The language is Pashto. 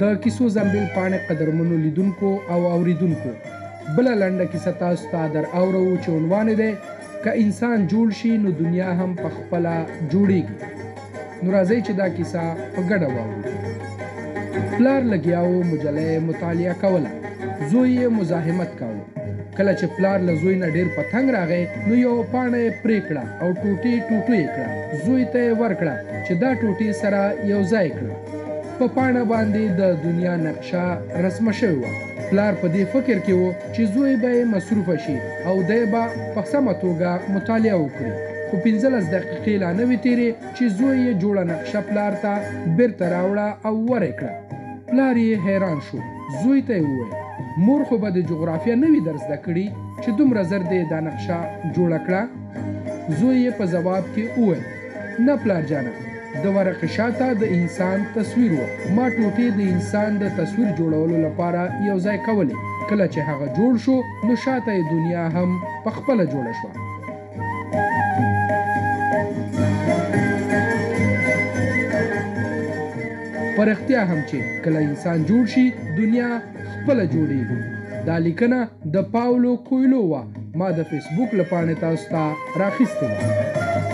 د کیسو زنبیل پاڼې قدرمنو لیدونکو او اوریدونکو، بله لنډه کیسه تاسو ته در اورو چې عنوان یې دی که انسان جوړ شي نو دنیا هم په خپله جوړیږي. نو راځئ چې دا کیسه په ګډه واورو. پلار لګیا و مجله یې مطالعه کوله، زوی یې مزاحمت کاوه. کله چې پلار له زوی نه ډېر په تنګ راغی نو یوه پاڼه یې پرې کړه او ټوټې ټوټو یې کړه، زوی ته یې ورکړه چې دا ټوټې سره یو ځای کړه. په پاڼه باندې د دنیا نقشه رسمه شوې وه. پلار په دې فکر کې و چې زوی به یې مصروفه شي او دی به په سمه توګه مطالعه وکړي، خو 15 دقیقې لا نه وې تېرې چې زوی یې جوړه نقشه پلار ته بیرته راوړه او ور یې کړه. پلار یې حیران شو، زوی ته یې وویل مور خو به د جغرافیا نه وي در زده کړي چې دومره زر دې دا نقشه جوړه کړه؟ زوی یې په ځواب کې وویل نه پلار جانه، د ورقې شاته د انسان تصویر و، ما ټوټې د انسان د تصویر جوړولو لپاره یو ځای کولې، کله چې هغه جوړ شو نو شاته یې دنیا هم په خپله جوړه شوه. په رښتیا هم چې کله انسان جوړ شي دنیا خپله جوړیږي. دا لیکنه د پاولو کویلو وه، ما د فیسبوک له پاڼې تاسو ته راخیستې وه.